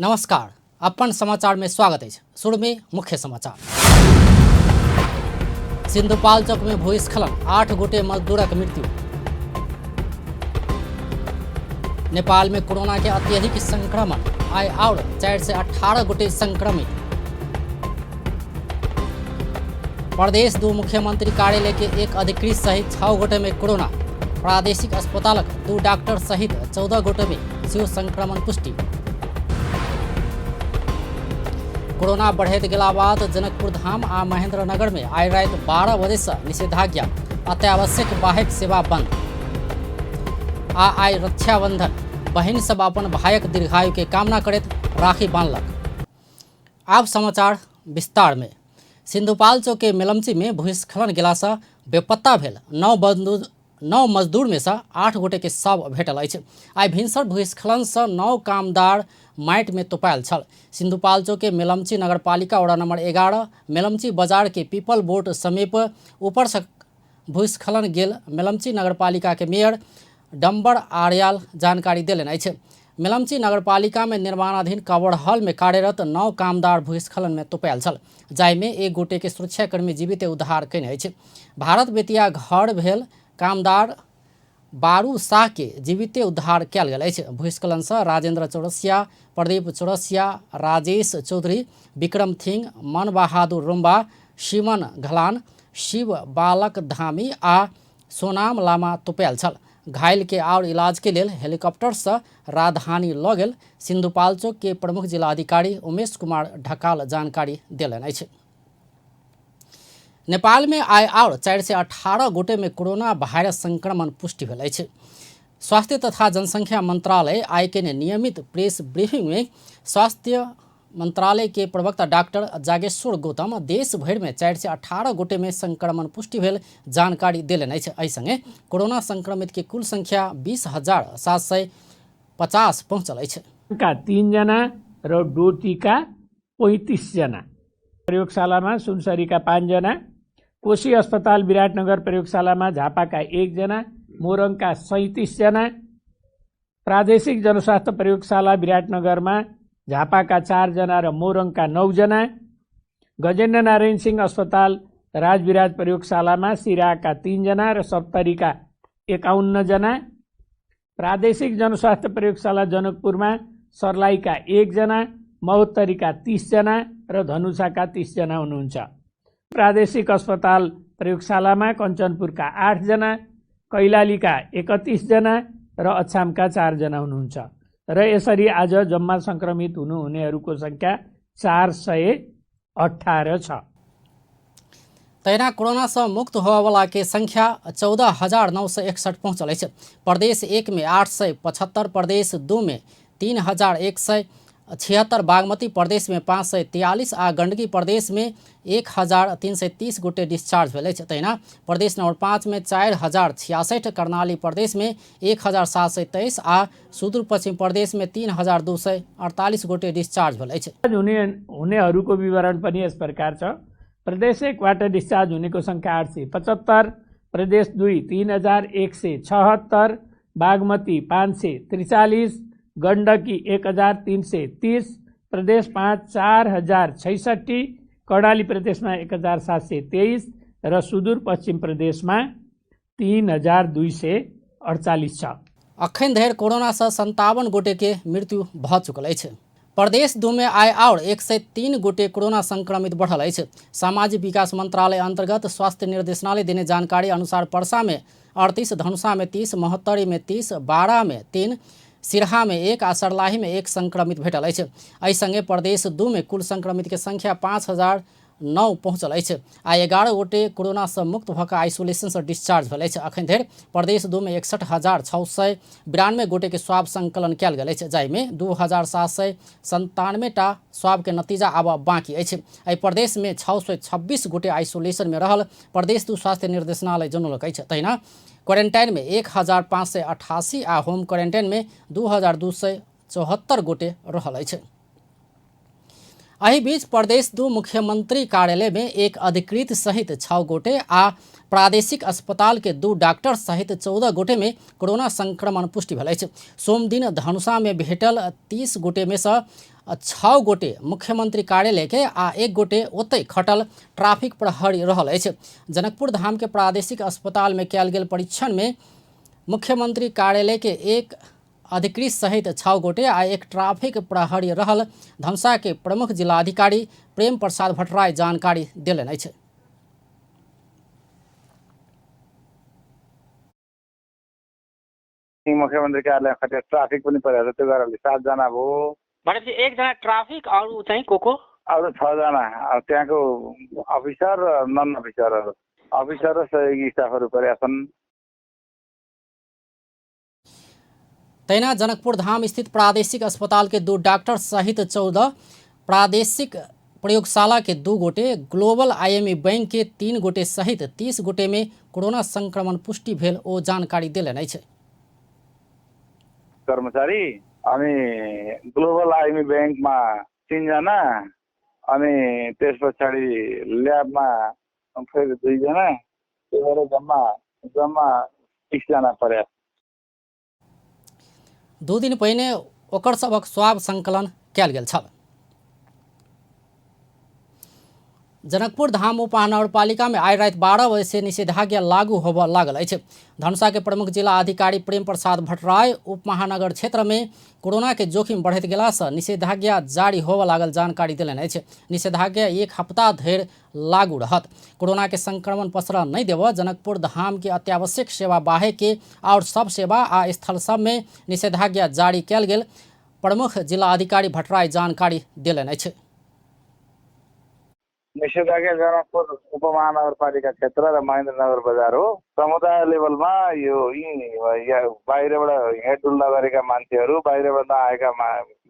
नमस्कार, अपन समाचार में स्वागत अछि। शुरू में मुख्य समाचार। सिंधुपाल चौक में भूस्खलन, 8 गोटे मजदूरक मृत्यु। नेपाल में कोरोना के अत्यधिक संक्रमण, आइ और 418 गोटे संक्रमित। प्रदेश 2 मुख्यमंत्री कार्यालय के एक अधिकृत सहित 6 गोटे में कोरोना। प्रादेशिक अस्पतालक 2 डॉक्टर सहित 14 गोटे में सेहो संक्रमण पुष्टि। कोरोना बढ़ैत गेला बाद जनकपुर धाम आ महेंद्रनगर में आइ राति 12 बजे से निषेधाज्ञा, अत्यावश्यक बाहेक सेवा बंद। आ आइ रक्षाबंधन, बहिन सब अपन भाइक दीर्घायु के कामना करैत राखी बांधलक। आब समाचार विस्तार में। सिंधुपाल चौक के मेलम्ची में भूस्खलन गेलासँ बेपत्ता भेल 9 मजदूर में से 8 गोटे के शव भेटल अछि। आइ भिनसर भूस्खलन से 9 कामदार माटि में तोपायल छल। सिंधुपाल चौक के मेलम्ची नगरपालिका वडा नंबर 11 मेलम्ची बाजार के पीपल बोर्ड समीप ऊपर से भूस्खलन गेल मेलम्ची नगरपालिका के मेयर डम्बर आर्याल जानकारी देलनि अछि। मेलम्ची नगरपालिका में निर्माणाधीन कवर हॉल में कार्यरत 9 कामदार भूस्खलन में तोपायल छल, जाहिमे एक गोटे के सुरक्षाकर्मी जीवित उद्धार कयने अछि। भारत बेतिया घर भेल कामदार बारू शाह के जीविते उद्धार कयल गेल अछि। भूस्खलन से राजेंद्र चौरसिया, प्रदीप चौरसिया, राजेश चौधरी, विक्रम थिंग, मन बहादुर रुम्बा, शिमन घलान, शिव बालक धामी आ सोनाम लामा तोपायल छल। घायल के और इलाज के लेल हेलीकॉप्टर से राजधानी लऽ गेल सिंधुपालचोक के प्रमुख जिलाधिकारी उमेश कुमार ढकाल जानकारी देलनि अछि। नेपाल में आइ और 418 गोटे में कोरोना वायरस संक्रमण पुष्टि भेल अछि। स्वास्थ्य तथा जनसंख्या मंत्रालय आइ के नियमित प्रेस ब्रीफिंग में स्वास्थ्य मंत्रालय के प्रवक्ता डॉक्टर जागेश्वर गौतम देश भरि में 418 गोटे में संक्रमण पुष्टि भेल जानकारी देलनि अछि। एहि संगे कोरोना संक्रमित के कुल संख्या 20,750 पहुंचल अछि। का 3 जना र डोटीका 35 जना, प्रयोगशालामा सुनसरीका 5 जना, कोशी अस्पताल विराटनगर प्रयोगशालामा झापाका 1 जना, मोरङका 37 जना, प्रादेशिक जनस्वास्थ्य प्रयोगशाला विराटनगरमा झापाका 4 जना र मोरङका 9 जना, गजेन्द्र नारायण सिंह अस्पताल राजविराज प्रयोगशालामा सिराका 3 जना र सप्तरीका 51 जना, प्रादेशिक जनस्वास्थ्य प्रयोगशाला जनकपुरमा सर्लाहीका 1 जना, महोत्तरीका 30 जना र धनुषाका 30 जना हुनुहुन्छ। प्रादेशिक अस्पताल प्रयोगशालामा कञ्चनपुरका 8 जना, कैलालीका 31 जना र अछामका 4 जना हुनुहुन्छ र यसरी आज जम्मा संक्रमित हुनुहुनेहरूको संख्या 418 छ। तहिना कोरोना से मुक्त होबयवला के संख्या 14,961 पहुँचल अछि। प्रदेश 1 में 875, प्रदेश 2 में 3,176, बागमती प्रदेश में 543 आ गंडकी प्रदेश में 1,330 गोटे डिस्चार्ज भेल अछि। तहिना प्रदेश नंबर 5 में 4,066, कर्णाली प्रदेश में 1,723 आ सुदूर पश्चिम प्रदेश में 3,248 गोटे डिस्चार्ज भेल अछि। हुनेहरूको विवरण पनि यस प्रकार छ। प्रदेश 1बाट डिस्चार्ज हुनेको संख्या 875, प्रदेश 2 3,176, बागमती 543, गण्डकी 1,330, प्रदेश 5 4,066, कर्णाली प्रदेशमा 1,723 र सुदूरपश्चिम प्रदेशमा 3,248 छ। अखन धरि कोरोना से 57 गोटे के मृत्यु भऽ चुकल अछि। प्रदेश 2 में आइ और 103 गोटे कोरोना संक्रमित बढ़ल अछि। सामाजिक विकास मंत्रालय अंतर्गत स्वास्थ्य निर्देशनालय देने जानकारी अनुसार परसा में 38, धनुषा में 30, महोत्तरी में 30, बारा में 3, सिरहा में 1 आ सर्लाही में 1 संक्रमित भेटल अछि। एहि संगे प्रदेश 2 में कुल संक्रमित के संख्या 5,009 पहुँचल अछि आ 11 गोटे कोरोना से मुक्त भऽ कऽ आइसोलेशन से डिस्चार्ज भेल अछि। अखन धरि प्रदेश 2 में 61,692 गोटे के स्वाब संकलन कयल गेल अछि, जाहिमे 2,797 टा स्वाब के नतीजा आब बाँकी अछि। एहि प्रदेश में 626 गोटे आइसोलेशन में रहल प्रदेश 2 स्वास्थ्य निर्देशनालय जनौलक अछि। तहिना क्वारेंटाइन में 1,588 आ होम क्वारेंटाइन में 2,274 गोटे रहल अछि। एहि बीच प्रदेश 2 मुख्यमंत्री कार्यालय में एक अधिकृत सहित 6 गोटे आ प्रादेशिक अस्पताल के 2 डॉक्टर सहित 14 गोटे में कोरोना संक्रमण पुष्टि भेल अछि। सोमदिन धनुषा में भेटल 30 गोटे में से 6 गोटे मुख्यमंत्री कार्यालय के आ 1 गोटे ओतहि खटल ट्रैफिक प्रहरी रहल अछि। जनकपुर धाम के प्रादेशिक अस्पताल में कयल गेल परीक्षण में मुख्यमंत्री कार्यालय के 1 अधिकृत सहित 6 गोटे आ 1 ट्रैफिक प्रहरी रहल धनुषा के प्रमुख जिलाधिकारी प्रेम प्रसाद भट्टराय जानकारी देलनि अछि। मुख्यमन्त्री कार्यालय खटे ट्राफिक पनि परेको छ, त्यो कारणले 7 जना भयो। भनेपछि 1 जना ट्राफिक, अरू चाहिँ को को? अरू 6 जना, अब त्यहाँको अफिसर र नन अफिसरहरू, अफिसर र सहयोगी स्टाफहरू परेका छन्। तहिना जनकपुर धाम स्थित प्रादेशिक अस्पताल के 2 डॉक्टर सहित 14, प्रादेशिक प्रयोगशाला के 2 गोटे, ग्लोबल आईएमई बैंक के 3 गोटे सहित 30 गोटे में कोरोना संक्रमण पुष्टि भेल ओ जानकारी देलनि अछि। कर्मचारी अनि ग्लोबल आईएमई बैंकमा 3 जना, अनि त्यस पछाडि ल्याबमा फेरि 2 जना, त्यो भएर जम्मा 30 जना पर्या। 2 दिन पहिने ओकर सबक स्वाब संकलन कयल गेल छल। जनकपुर धाम उपमहानगरपालिका में आइ राति 12 बजे से निषेधाज्ञा लागू होबय लागल अछि। धनुषा के प्रमुख जिला अधिकारी प्रेम प्रसाद भट्टराय उपमहानगर क्षेत्र में कोरोना के जोखिम बढ़ैत गेला से निषेधाज्ञा जारी होबय लागल जानकारी देलनि अछि। निषेधाज्ञा 1 हफ्ता धरि लागू रहत। कोरोना के संक्रमण पसरऽ नहि देबऽ जनकपुर धाम के अत्यावश्यक सेवा बाहे के और सब सेवा आ स्थल सब में निषेधाज्ञा जारी कयल गेल प्रमुख जिला अधिकारी भट्टराय जानकारी देलनि अछि। निषेधाज्ञा जनकपुर उपमहानगरपालिका क्षेत्र र महेन्द्रनगर बजार हो। समुदाय लेभलमा यो यी बाहिरबाट हिँडडुल नगरेका मान्छेहरू, बाहिरबाट नआएका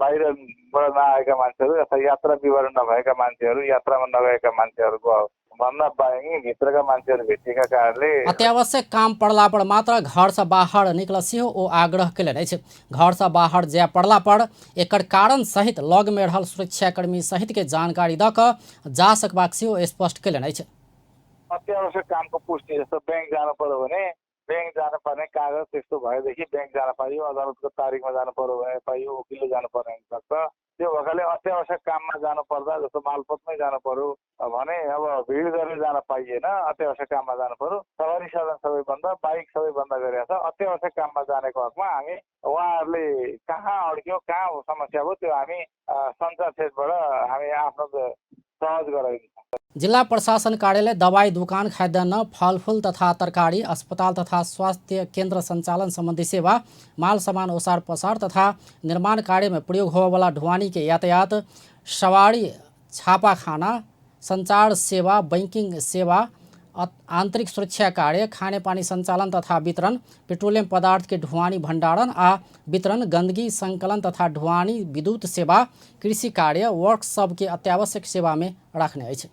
बाहिरबाट नआएका मान्छेहरू अथवा यात्रा विवरण नभएका मान्छेहरू, यात्रामा नगएका मान्छेहरूको भन्दा यी भित्रका मान्छेहरू भेटिएका कारणले अत्यावश्यक काम पड़ला पर मात्र घर से बाहर निकल सेहो ओ आग्रह कयलनि अछि। घर से बाहर जाय पड़ला पर एकर कारण सहित लग में रहल सुरक्षाकर्मी सहित के जानकारी दऽ कऽ जा सकबाक सेहो स्पष्ट कयलनि अछि। अत्यावश्यक कामको पुष्टि, जस्तो बैंक जानु पर्यो भने बैंक जानुपर्ने कागज त्यस्तो भएदेखि बैंक जान पाइयो, अदालतको तारिकमा जानु पर्यो भने पाइयो, वकिलले जानु पर्ने हुनसक्छ। त्यो भएकोले अत्यावश्यक काममा जानु पर्दा, जस्तो मालपोतमै जानु पर्यो भने अब भिड गरेर जान पाइएन, अत्यावश्यक काममा जानु पर्यो। सवारी साधन सबै बन्द, बाइक सबै बन्द गरेको छ। अत्यावश्यक काममा जानेको हकमा हामी उहाँहरूले कहाँ अड्क्यो, कहाँ समस्या भयो त्यो हामी सञ्चार क्षेत्रबाट हामी आफ्नो सहज गराइदिन्छौँ। जिल्ला प्रशासन कार्यालय, दवाई दुकान, खाद्यान्न, फलफूल तथा तरकारी, अस्पताल तथा स्वास्थ्य केन्द्र संचालन सम्बन्धी सेवा, माल सामान ओसार पसार तथा निर्माण कार्य में प्रयोग होबयवला ढुवानी के यातायात, सवारी, छापाखाना, संचार सेवा, बैंकिंग सेवा, आंतरिक सुरक्षा कार्य, खानेपानी संचालन तथा वितरण, पेट्रोलियम पदार्थ के ढुवानी भंडारण आ वितरण, गंदगी संकलन तथा ढुवानी विद्युत सेवा, कृषि कार्य, वर्कशॉप के अत्यावश्यक सेवा में राखने अछि।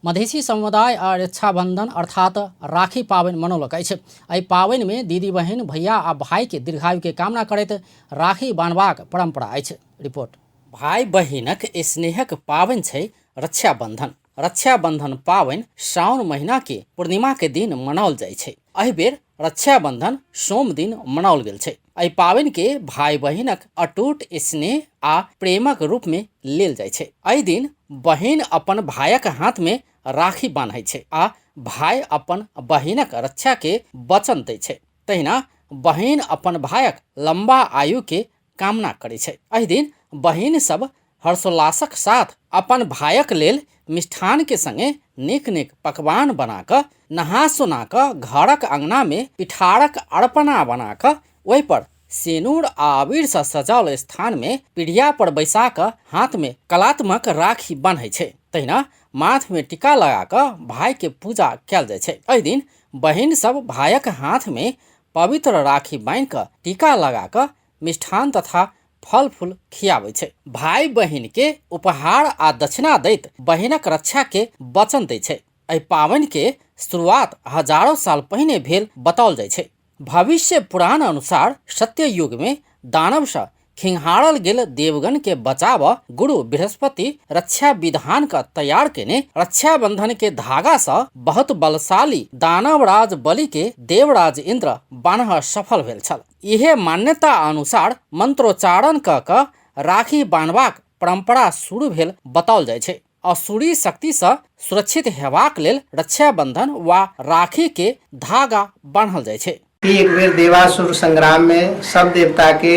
मधेसी समुदाय आ रक्षाबंधन अर्थात राखी पाबनि मनौलक अछि। एहि पाबनि में दीदी बहिन, भैया आ भाई के दीर्घायु के कामना करैत राखी बान्हबाक परंपरा अछि। रिपोर्ट। भाई बहिनक स्नेहक पाबनि छै रक्षाबंधन। रक्षाबंधन पाबनि साउन महीना के पूर्णिमा के दिन मनाओल जाइ छै। एहि बेर रक्षाबंधन सोम दिन मनाओल गेल छै। एहि पाबनि के भाई बहिनक अटूट स्नेह आ प्रेमक रूप में लेल जाइ छै। एहि दिन बहिन अपन भायक हाथ में राखी बान्है छै आ भाय अपन बहिनक रक्षा के वचन दै छै। तहिना बहिन अपन भायक लंबा आयु के कामना करै छै। एहि दिन बहिन सब हर्षोल्लासक साथ अपन भायक लेल मिष्ठान के संगे नीक नीक पकवान बना कऽ नहा सोना कऽ घरक अंगना में पिठारक अर्पणा बना कऽ ओहि पर सिनूर आ अबीर सँ सजाओल स्थान में पीढ़िया पर बैसा कऽ हाथ में कलात्मक राखी बान्है छै। तहिना माथ में टीका लगा कऽ भाई के पूजा कयल जाइ छै। एहि दिन बहिन सब भायक हाथ में पवित्र राखी बान्हि कऽ टीका लगा कऽ मिष्ठान तथा फल फूल खियाबै छै। भाई बहिन के उपहार आ दक्षिणा दैत बहिनक रक्षा के वचन दै छै। एहि पाबनि के शुरुआत हजारों साल पहिने भेल बताओल जाइ छै। भविष्य पुराण अनुसार सत्य युग में दानव सँ खिंहारल गेल देवगण के बचाव गुरु बृहस्पति रक्षा विधान का तैयार केने रक्षाबंधन के धागा सँ बहुत बलशाली दानवराज बलि के देवराज इंद्र बान्ह सफल भेल छल। इहे मान्यता अनुसार मंत्रोच्चारण क क राखी बान्हबाक परंपरा शुरू भेल बताओल जाइ छै। असुरी शक्ति सँ सुरक्षित हेबाक लेल रक्षाबंधन वा राखी के धागा बान्हल जाइ छै। एक बेर देवासुर संग्राम में सब देवता के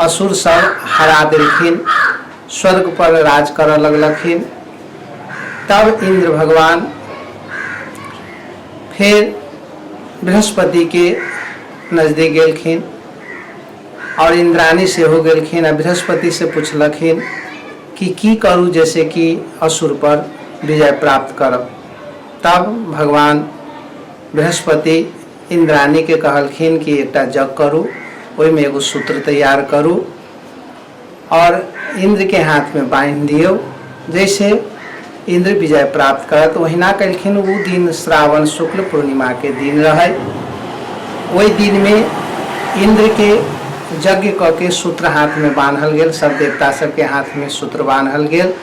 असुर सब हरा देलखिन, स्वर्ग पर राज करऽ लगलखिन। तब इंद्र भगवान फेर बृहस्पति के नजदीक गेलखिन और इंद्राणी सेहो गेलखिन आ बृहस्पति से पुछलखिन कि की करू जैसे कि असुर पर विजय प्राप्त करब। तब भगवान बृहस्पति इंद्राणी के कहलखिन कि एकटा यज्ञ करू, ओहिमे एगो सूत्र तैयार करू और इंद्र के हाथ में बान्हि दियौ, जैसे इंद्र विजय प्राप्त करत। ओहिना कलखिन। ओ दिन श्रावण शुक्ल पूर्णिमा के दिन रहे। ओहि दिन में इंद्र के यज्ञ कऽ के सूत्र हाथ में बान्हल गेल, सब देवता सबके हाथ में सूत्र बान्हल गेल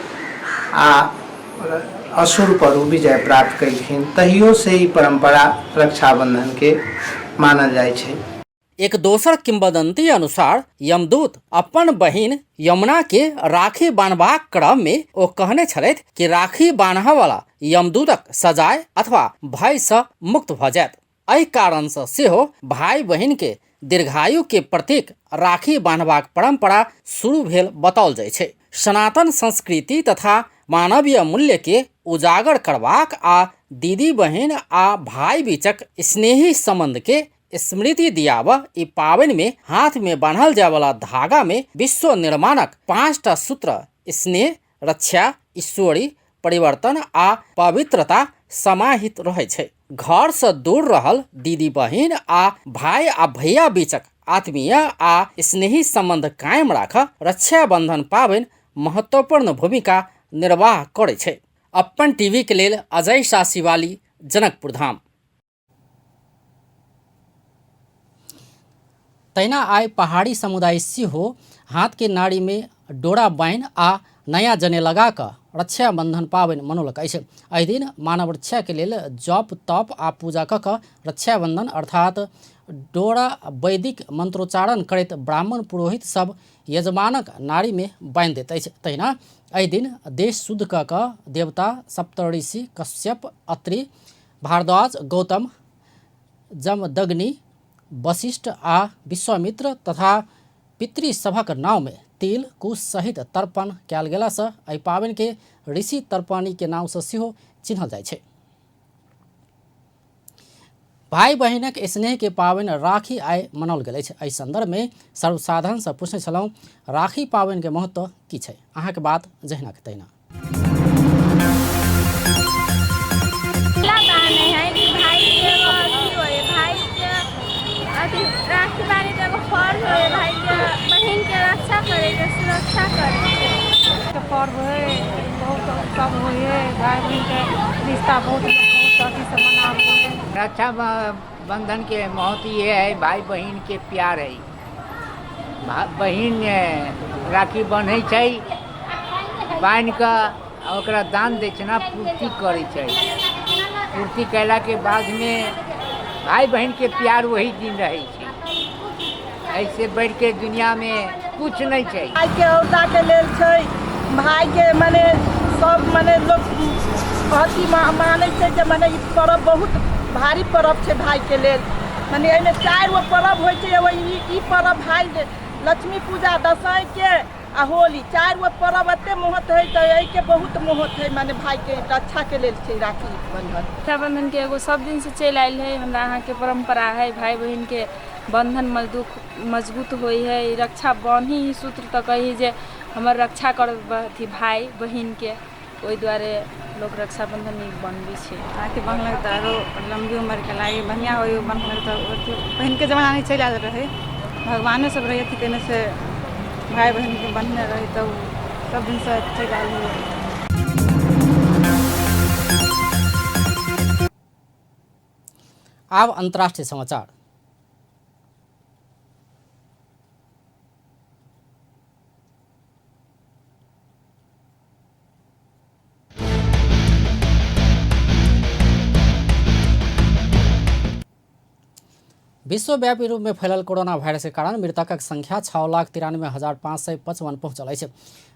आ असुर पर ओ विजय प्राप्त कलखिन। तहियो से ई परंपरा रक्षाबंधन के मानल जाइ छै। एक दोसर किंवदंती अनुसार यमदूत अपन बहिन यमुना के राखी बान्हबाक क्रम में ओ कहने छलथि कि राखी बान्हऽ वाला यमदूतक सजाय अथवा भय सँ मुक्त भऽ जायत। एहि कारण सँ सेहो भाई बहिन के दीर्घायु के प्रतीक राखी बान्हबाक परंपरा शुरू भेल बताओल जाइ छै। सनातन संस्कृति तथा मानवीय मूल्य के उजागर करबाक आ दीदी बहिन आ भाई बीचक स्नेही संबंध के स्मृति दियाबऽ ई पाबनि में हाथ में बान्हल जाय वाला धागा में विश्व निर्माणक 5टा सूत्र स्नेह, रक्षा, ईश्वरी, परिवर्तन आ पवित्रता समाहित रहै छै। घर से दूर रहल दीदी बहिन आ भाई आ भैया बीचक आत्मीय आ स्नेही संबंध कायम राख रक्षाबंधन पाबनि महत्वपूर्ण भूमिका निर्वाह करै छै। अपन टीवी के लेल अजय शाह शिवाली, जनकपुर धाम। तहिना आइ पहाड़ी समुदाय सेहो हाथ के नाड़ी में डोरा बान्हि आ नया जने लगा कऽ रक्षाबंधन पाबनि मनौलक अछि। एहि दिन मानव रक्षा के लेल जप तप आ पूजा कऽ कऽ रक्षाबंधन अर्थात डोरा वैदिक मंत्रोच्चारण करैत ब्राह्मण पुरोहित सब यजमानक नाड़ी में बान्हि दैत अछि। तहिना एहि दिन देश शुद्ध कऽ कऽ देवता सप्तऋषि कश्यप अत्रि भारद्वाज गौतम जमदग्नि वशिष्ठ आ विश्वामित्र तथा पितृसभक नाममे तिल कुश सहित तर्पण कयल गेलासँ एहि पाबनिके ऋषि तर्पणीके नामसँ सेहो चिन्हल जाइ छै। भाई बहिनक स्नेह के पाबनि राखी आइ मनाओल गेल अछि। एहि संदर्भ में सर्वसाधारण से पूछने छलहुँ राखी पाबनि के महत्व की छै? अहाँके बात जहिना के तहिना। पर्व है, बहुत सब होइ है, भाई बहिनके रिश्ता बहुत अथीसँ मनाबै है। रक्षा बंधन के महत्व ये है, भाई बहिन के प्यार है। बहिन राखी बन्है छै, बान्हि कऽ आ ओकरा दान दक्षिणा पूर्ति करै छै। पूर्ति कयलाके बादमे भाय बहिनके प्यार वही दिन रहै छै। एहिसँ बढ़िके दुनिआँमे किछु नहि छै। भाइके औरदाके लेल छै, भाइके मने सब मने लोक अथी मानै छै जे मने ई पर्व बहुत भारी पर्व छै भाइके लेल। मने एहिमे 4 गो पर्व होइ छै, एगो ई पर्व भाइ लक्ष्मी पूजा, दशईंके आ होली, 4 गो पर्व एते महत्व है तऽ एहिके बहुत महत्व है, मने भाइके रक्षाके लेल छै राखी बंधन। रक्षाबंधन के एगो सब दिन से चलि आयल है, हमरा अहाँके परम्परा है, भाई बहिन के बंधन मजबूत होइ है। रक्षा बान्ही ही सूत्र तऽ कही जे हमर रक्षा करब अथी भाई बहिन के, ओहि दुआरे लोक रक्षाबंधन नीक बनबै छै। राखी बन्हलक तऽ आरो लम्बी उमरके लागि बढ़िआँ होइ, बन्हलक तऽ पहिलके जमाना नहि चलि आयल रहै, भगवानो सब रहै अथी केने से भाय बहिनके बन्हने रहै, तऽ सब दिनसँ चलि आयल रहै। आब अंतर्राष्ट्रीय समाचार। विश्वव्यापी रूप में फैलल कोरोना वायरस के कारण मृतकक संख्या 6,93,555 पहुंचल अछि।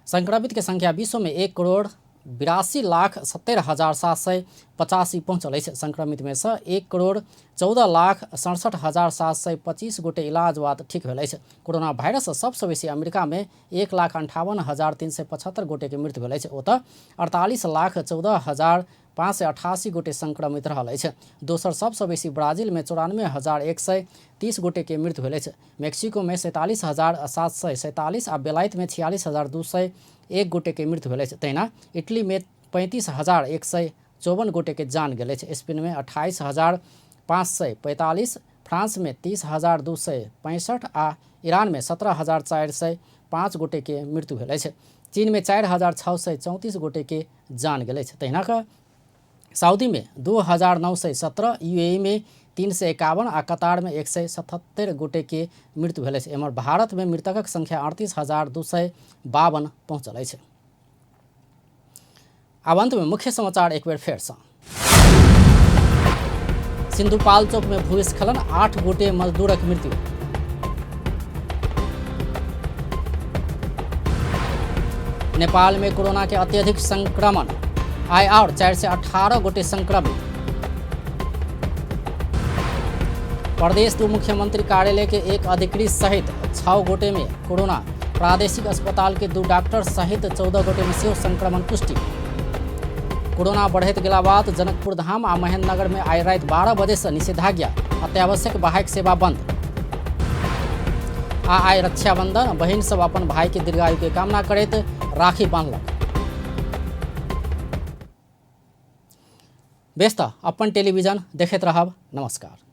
संक्रमित के संख्या विश्व में 1,82,70,785 पहुंचल अछि। संक्रमित में से 1,14,67,725 गोटे इलाज बाद ठीक भेल अछि। कोरोना वायरस सबसँ बेसी अमेरिका में 1,58,375 गोटे के मृत्यु भेल अछि। ओतऽ 48,14,588 गोटे संक्रमित रहल अछि। दोसर सबसँ बेसी ब्राजील में 94,130 गोटे के मृत्यु भेल अछि। मेक्सिको में 47,747 आ बेलायत में 46,201 गोटे के मृत्यु भेल अछि। तहिना इटली में 35,154 गोटे के जान गेल अछि। स्पेन में 28,545, फ्रांस में 30,265 आ ईरान में 17,405 गोटे के मृत्यु भेल अछि। चीन में 4,634 गोटे के जान गेल अछि। तहिना कऽ सऊदी में 2,917, यूएई में 351 आ कतार में 177 गोटे के मृत्यु भेल अछि। एम्हर भारत में मृतकक संख्या 38,252 पहुंचल अछि। आब अंत में मुख्य समाचार एक बेर फेरसँ। सिंधुपाल चौक में भूस्खलन, 8 गोटे मजदूरक मृत्यु। नेपाल में कोरोना के अत्यधिक संक्रमण, आइ और 418 गोटे संक्रमित। प्रदेश 2 मुख्यमंत्री कार्यालय के एक अधिकृत सहित 6 गोटे में कोरोना, प्रादेशिक अस्पताल के 2 डॉक्टर सहित 14 गोटे में सेहो संक्रमण पुष्टि। कोरोना बढ़ैत गेला बाद जनकपुर धाम आ महेंद्रनगर में आइ राति 12 बजे से निषेधाज्ञा, अत्यावश्यक बाहक सेवा बंद। आ आइ रक्षाबंधन, बहिन सब अपन भाई के दीर्घायु के कामना करैत राखी बांधलक। बेस त अपन टेलीविजन देखैत रहब। नमस्कार।